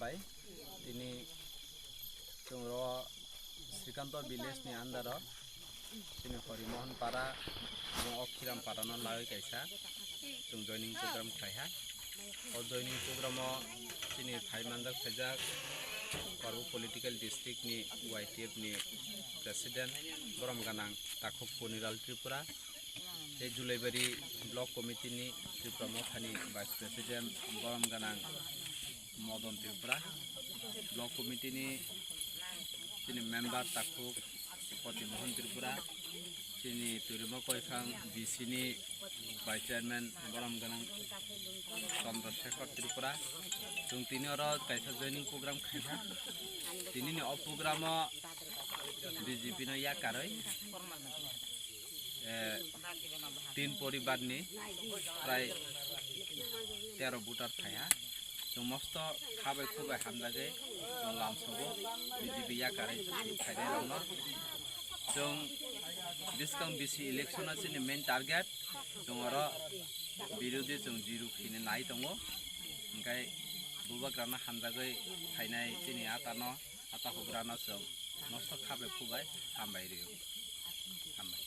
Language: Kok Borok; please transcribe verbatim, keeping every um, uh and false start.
Bai, tini chwng ro Srikanto village ni under o, tini Horimohon para, chwng o Khiram para no lagwi kaisa chwng joining program khlaiha. O joining program o tini phai manjak phaijak Parbo political district ni Y T F ni president borom ganang Takhuk Poniral Tripura, tei Julaibari block committee ni Tripura mothani vice president borom ganang Modon Tripura, block committee ni chini member Takhuk Poti Mohan Tripura, chini Turima Koiphang B C ni vice chairman borom ganang Chandra Shekhar Tripura. Chwng tini oro kaisa joining program khaikha. Tini ni o program o B J P no yakarwi, eh, tin poribar ni prai tero voter phaiha. Chwng mosto khabai khubai hamjagwi chwng lamsogo B J P yakarwi phainairokno. Chwng bwskang B C election o chini main target, chwng oro birodhi chwng zero khini nai tongo. Hwnkhe bubagrano hamjagwi phainai chini atano, ata hugrano chwng mosto khabai khubai hambai rw. Hambai.